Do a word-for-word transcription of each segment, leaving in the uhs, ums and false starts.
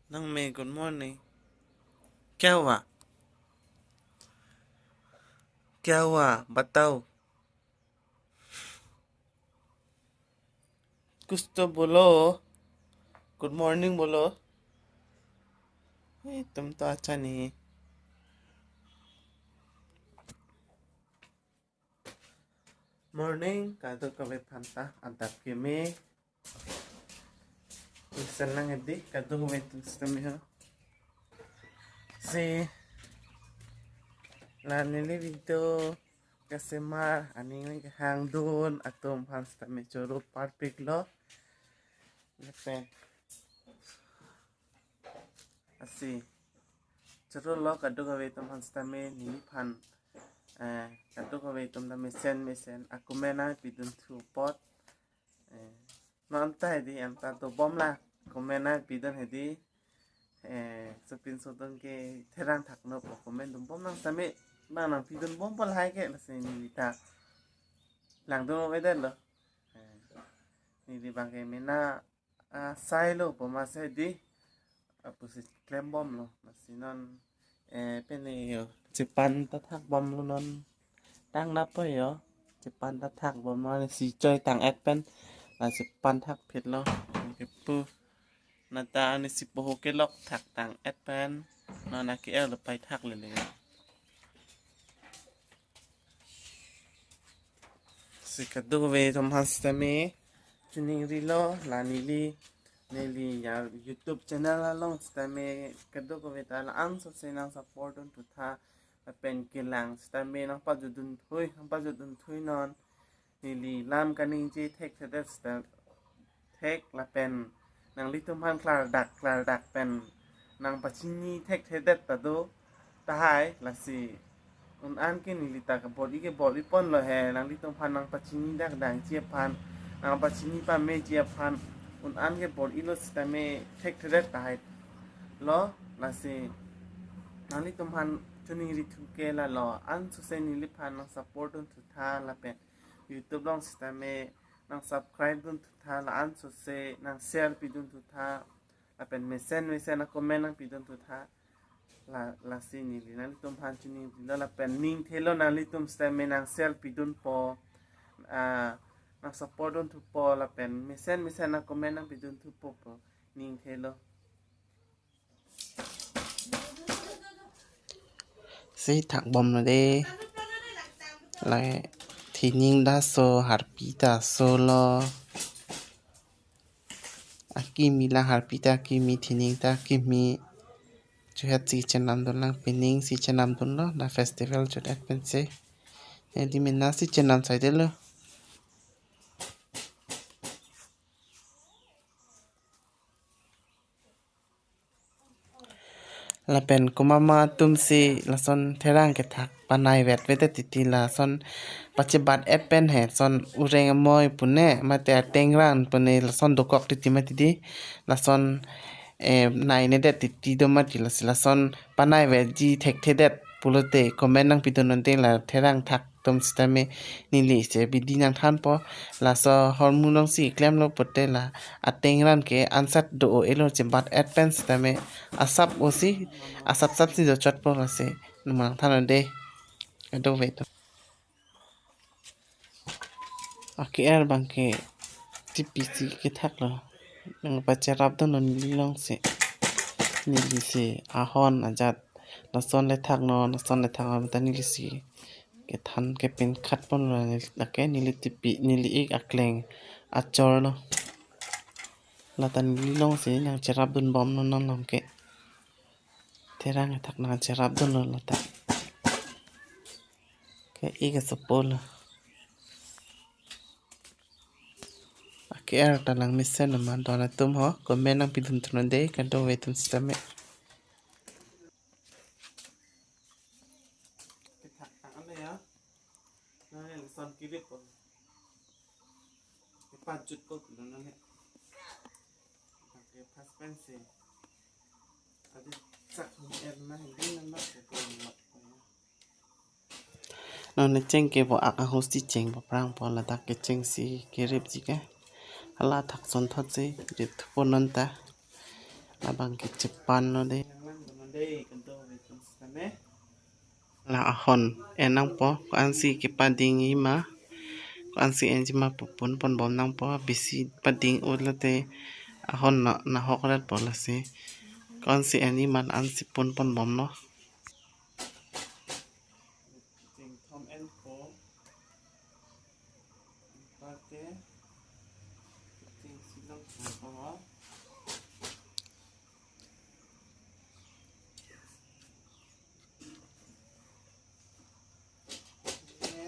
Nang me, good morning. क्या हुआ? क्या हुआ? बताओ। कुछ तो बोलो। Good morning बोलो। ए, तुम तो अच्छा नहीं। Morning, kadokave aphanta, adap keme. Mesen lang hedi, kadokave atum sitame ho. Si, la neli video kasemar, aning nangkehangdun atum aphan sitame choro parpiklo. Lapen. Asi. Choro lo kadokave atum aphan sitame neliphan, eh, kadokave atum ta mesen mesen a-comment nangpidun thu apot. Eh, non ta hedi anta dobom la comment nangpidun hedi. Eh, sopinso atum ke therang thaknopo comment dunbom nang sitame bang nangpidunbompo lahai ke lasi neli ta langdun-edetlo. Eh, neli bang ke mena, ah, sailo pu ma si hedi. Apusi klembomlo. Lasi non, eh, pine yo. Chepan ta thakbomlo non. Tang napo yo. Chepan ta thakbomlo. Si choi tang-et pen. La chepan thakphitlo. Kepu. Nata ani si poho kelok thak tang-et pen. Non aki er lo pai thak lele. Si kadokave atum aphan sitame choningrilo la neli, neli ya YouTube channel along sitame kadokave ta la-anso si nang support dun thu tha, lapen kelang sitame nangpajutdun thui, nangpajutdun thui non. Neli lam kaningje thekthedet sita thek lapen nanglitum aphan klardak klardak pen nangpachini thekthedet ta do tahai lasi un-an ke neli ta kabor-i kebor-i ponlo he, nanglitum aphan nangpachini dak dangji aphan, nangpachini pameji aphan un-an kebor-ilo sitame thekthedet tahai lo. Lasi nanglitum aphan choningri thu ke lalo, anso si neliphan nang support dun thu tha lapen YouTube along sitame nang subscribe dun thu tha, la-anso si nang share pidun thu tha, lapen mesen mesen a-comment nangpidun thu tha. La, lasi neli nanglitum aphan choningrilo lapen ning thelo nanglitum sitame nang share pidunpo, ah, nang support dun thupo lapen mesen mesen a-comment nangpidun thupo pu ning thelo. Si thakbomlo de. Lake thining ta so, harpi ta so lo. Akimi la harpi ta akimi, thining ta akimi. Chuhet si chenamdun lang, pining si chenamdunlo, la festival chot-et pensi. Neli mena si chenam saidelo. Lapen komat ma atum si lason therang kethak panai vet vet titi, lason pachebat-et pen he son ureng amoi pune mate atengrang pune lason dokok titi mati di, lason, eh, nai nedet titi do mati, lasi lason panai vetji thekthedet pulote comment nangpidun non te, la therang thak atum sitame neli isi abidi nangthanpo. Laso ahormu along si klemlo pote la atengrang ke ansat do-o-elo, chebat-et pen sitame asap-o si, asap sap si dochotpo, lasi nangthan non de. Kadokave atum. Aki er bang ke tipi si kethaklo. Nangpacherapdunlo neli along si. Neli si ahon ajat lason le thaknon, lason le thaknon ta neli si kethan kepin khat ponlo, lake neli tipi, neli ik akleng achorlo. Lata neli along si nangcherapdunbomlo non along ke. Therang kethak nangcherapdunlo lata. Ke ik asopolo. Aki er ta lang mesen ma, don atum ho comment nangpidun thu non de, kadokave atum sitame. Kethak tang ale ya. Nang yang son kirip po. Kepajut ko kulo nang he. Pakai pas pensi. Adi sak hum er na hindi nang nak ko ko lak ko ya. Non ne cheng ke bo ak ahus si cheng bo prangpo, ladak kecheng si kiripji ke. Hala thak son thot si rip thupo non ta. Labang ke chepanlo de. La ahon en nangpo, ko-ansi kepadingji ma, ko-ansi enji ma pu pun ponbom nangpo, bisi pading-o lote ahon na, nahok rat po lasi. Ko-ansi enji ma ansi pun ponbomlo. Chingthom enpo. Anparke chingsi nangpo. Ne,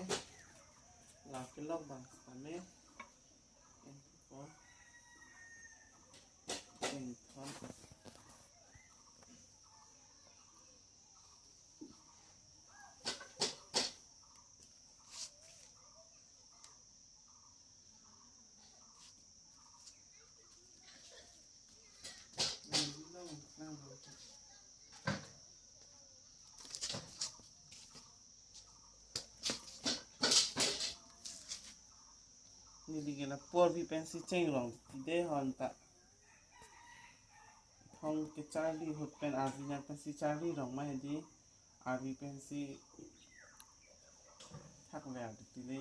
la kelok abang sitame enpo. Chingthom. Neli ke lapu arvi pensi chengrong de hon ta. Thong kecharli ahut pen arvi nang pensi charli rong ma hedi. Arvi pensi thak ver titi le,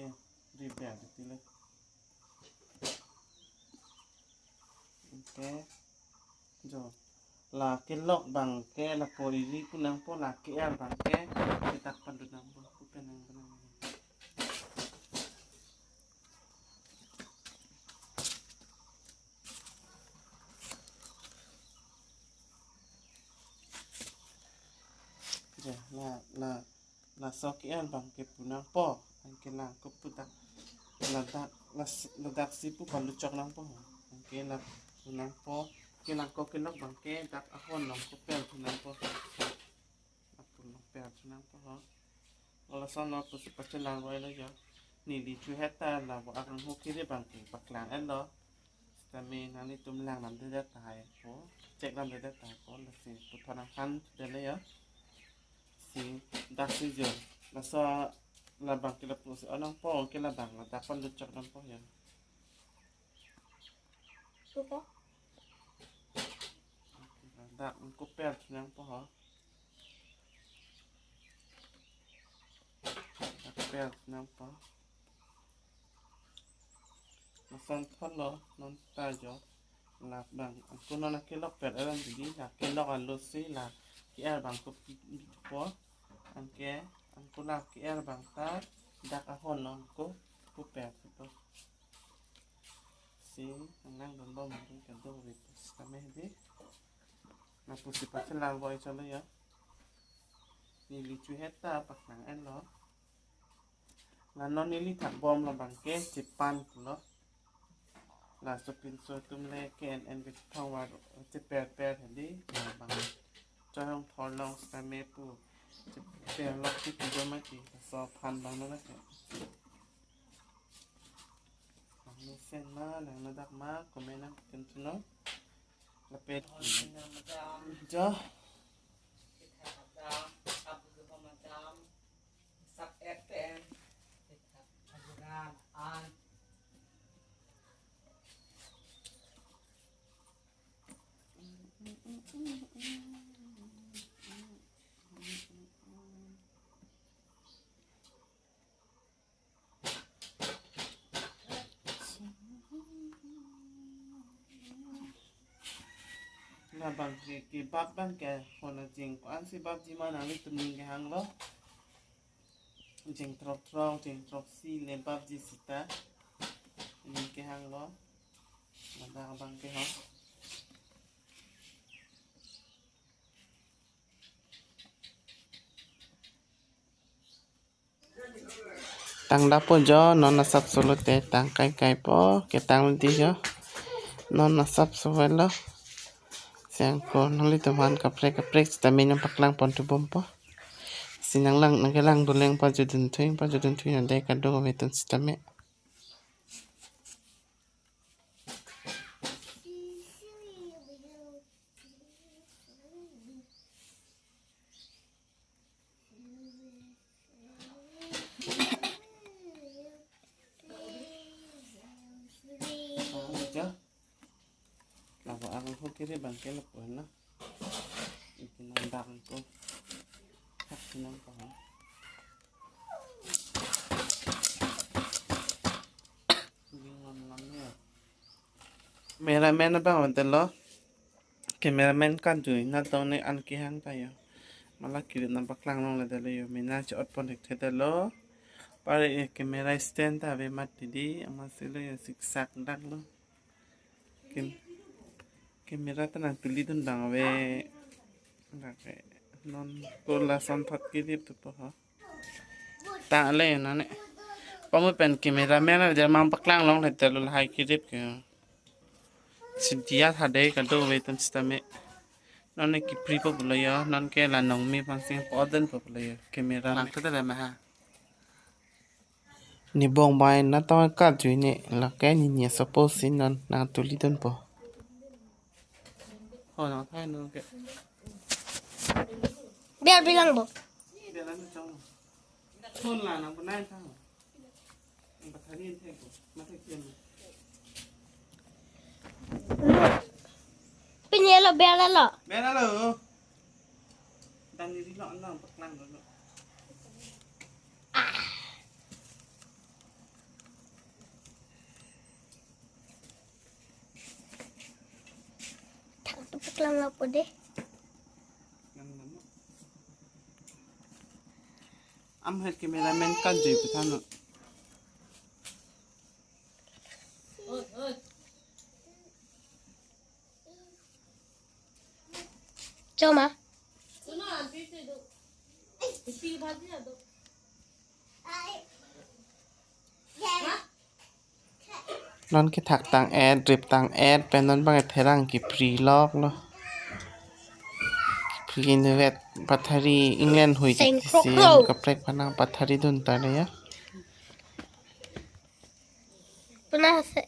ri ver titi le. Okay. Jo. La kelok abang ke lapu iri pu nangpo, la ke-er abang ke kedak pandun nangpo, pu pen nang pu nang. Jo, la, la, laso ke-er abang ke pu nangpo, anke lang ko pu dak, ladak, las-, ladak si pu palu chok nangpo, anke la pu nangpo, ke lang ko kelok abang ke dak ahon along ko per pu nangpo. Lapu along per pu nangpo ho. Lason lo pusi pachelang roi lo jo. Neli chu heta la bo akang ho kiri abang ke paklang enlo. Sitame nanglitum lang lam de det tahai po. Check lam de det tahai po. Lasi puthot nangphan de le jo. Si dak si jo. Laso labang ke lapu si on nangpo, ke labang ladak palu chok nangpo jo. Suka? Dak ko per nangpo ho. Dak per nangpo. Lason thotlo non ta jo. Labang ko non akelok per abang didi, la kelok alo si la ke-er abang ko po. Anke, anke la ke-er abang ta dak ahon along ko pu per po. Si, nang langdun bom kadokave pu sitame hedi. Lapusi pachelang roi cholo jo. Neli chu heta paklang enlo. La non neli thak bomlo abang ke chepan pulo. Laso pinso atum le ke en en ke chethong var cheper per hedi. Labang chorong thorlong sitame pu cheper lok ti pu do mati. Laso aphan abang nang ke. Nang mesen ma, nang nadak ma, comment nang pen thunon. Lapen jo. Labang ke, kebap abang ke hona jeng ko-ansi bapji ma nanglitum ning kehanglo. Jeng throk throk, jeng throksi le bapji sita ning kehanglo. Ladak abang ke ho. Tangdappo jo, non asapso lote tang kaikai po, ketang lo di jo. Non asapso avelo. Siyang ko nanglitum aphan kaprek kaprek sitame nangpaklang pon thu bompo. Si nang lang, nang kelang duleng pajudun thu, pajudun thu nang de kadokave atum sitame. Amo jo. Labo ang huk Kiri bang ke lapu na. Iti nang bang ko. Hak nang ko. Bing ngam ngam ya. Cameraman abang hotel lo. Cameraman kanjui natong ne an kehang ta yo. Mala kiri nang paklang longledetlo yo. Mena chot pon hek thedetlo. Pare ye camera stand ta ave mat didi. Amatsi lo yo siksak dak lo. Kem-, camera ta nang tuli dun bang ave. Lake non ko lason thot kirip tu po ho. Tang le nane. Pamu pen cameraman ave, nang paklang longledetlo lahai kirip ke. Sidia thade kado ave tum sitame. Non ne kipri po pulo yo, non ke la nongmi pangsing poden po pulo yo. Camera nang thedetlo ma ha. Ni bong bai natong ka jui ne lake ni ne suppose si non nang tuli dun po. Ho nang thai no ke. Biar bilang bo. Biar lang chong. Phone la nang punai thang. Nang pathari thek ko. Ma thek kian. Pini lo biar lo. Biar lo. Dang ni lo nang paklang lo. Thang tu paklang lapu de. Am hai cameraman kanjui pu than lo. Choma. Non kethak tang-et, rip tang-et, pen non bang therang kipri lok lo. Kipri inutvet pathari England hui Seng dik krok isi lo. Kaprek phan nang pathari dun ta le ya. Puna se.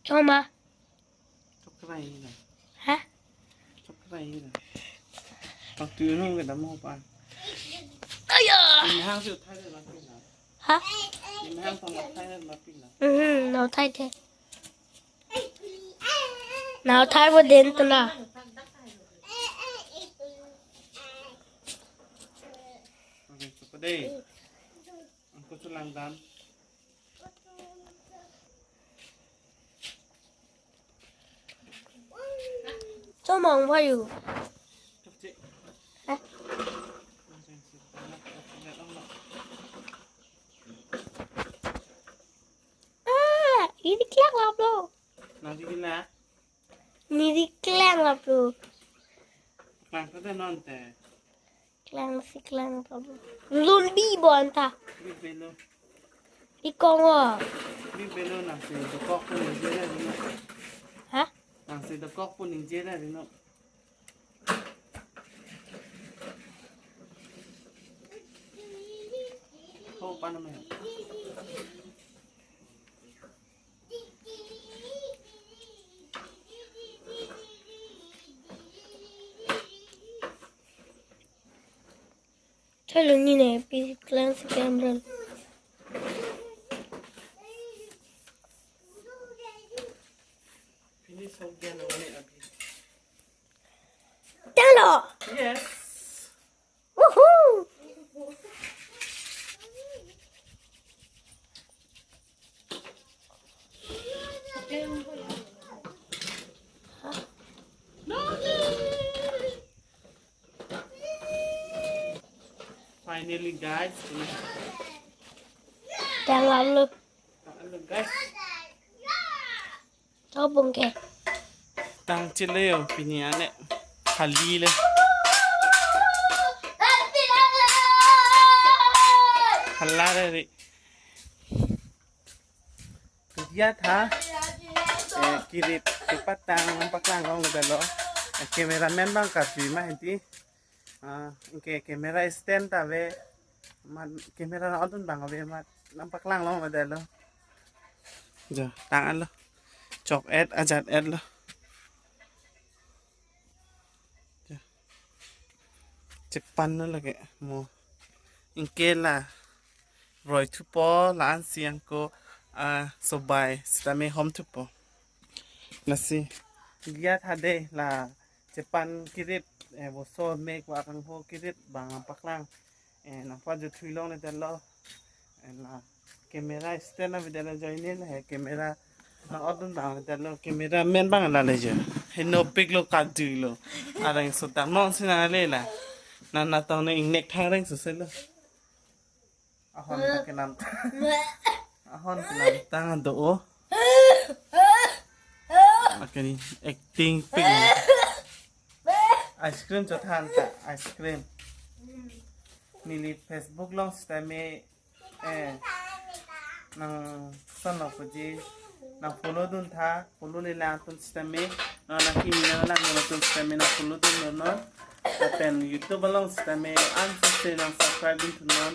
Choma. Chokrai na. Ha? Chokrai na. Pak tu nu ke damo pa. Aya. Imhang su thai le ma pin na. Ha? Imhang pa ma thai le ma pin na. Mhm, no thai the. Now thai wo den tuna. Okay, so today. Ang ko chulang dan. Chomong phayu. Chokche. Eh? Ah, ini klak laplo. Nang di na. Ini di klak laplo. Klak tadi non te. Klang si klang problem. Lun bi bon ta. Bibelo. Ikong o. Bibelo nang si dokok pun ningje ra rino. Ha? Nang si dokok pun ningje ra rino. Ho pa na me. Chalo nine pi klang si camera. Finish ho gaya na mane abhi. Chalo. Yes. Woohoo. Finally, guys, ini. Tang lalu. Tang lalu, guys. Tobong ke. Tang chile yo, pini ane. Hali le. Hala re re. Dia tha. Eh, kirip kepatang paklang kong dalo. Eh, cameraman bang karpi ma henti. Ah, anke camera stand ta ave. Mat camera na odun bang ave mat. Nang paklang long ave lo. Jo, tang-et lo. Chok-et, ajat-et lo. Jo. Chepan lo lake mo. Anke la. Roi thupo la-an si angko. Ah, sobai sitame hom thupo. Lasi, liya tha de la chepan kirip, eh, boso mek wa kangho kirip bang paklang. Eh, nangpa juthui longle detlo. Eh, la camera stand avedetlo ajoine la he camera nang-otdun bang detlo, camera man bang la le jo. He nopik lo kajui lo. Areng so dak non si nang le la. Nang natong ne ingnek thang reng so se lo. Ahon ta kenam. Ahon kenam tang do o. Akani acting pik. Ice cream chothan ta, ice cream. Neli Facebook along sitame, eh, nang son lo puji, nang follow dun tha, follow le lang tun sitame, nang nang kimi nang lang nang tun sitame nang follow dun non non. Lapen YouTube along sitame, anso se nang subscribe dun thu non.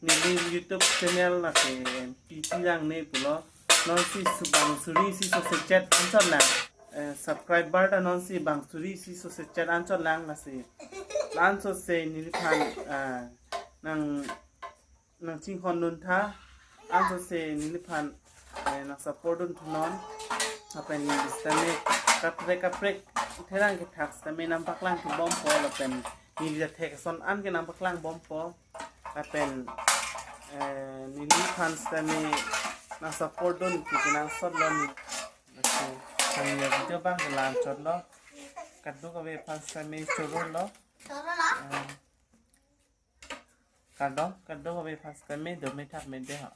Neli YouTube channel lake P T Jangne pulo. Non si su bang suri isi so sechet anchot lang. Eh, subscriber ta non si bang suri isi so sechet anchot lang lasi. Anso se neliphan, ah, nang, nang chinghon dun tha. Anso se neliphan, eh, nang support dun thu non. Lapen neli sitame kaprek kaprek therang kethak sitame nang paklang thu bompo lapen neli thek son an ke nang paklang bompo. Lapen, eh, neliphan sitame nang support dun ke kenangsot lo ni. Lapen, kami ya video bang ke lang chot lo. Kadokave aphan sitame chorolo. Eh, kado, kadokave aphan sitame dome thak me de ho.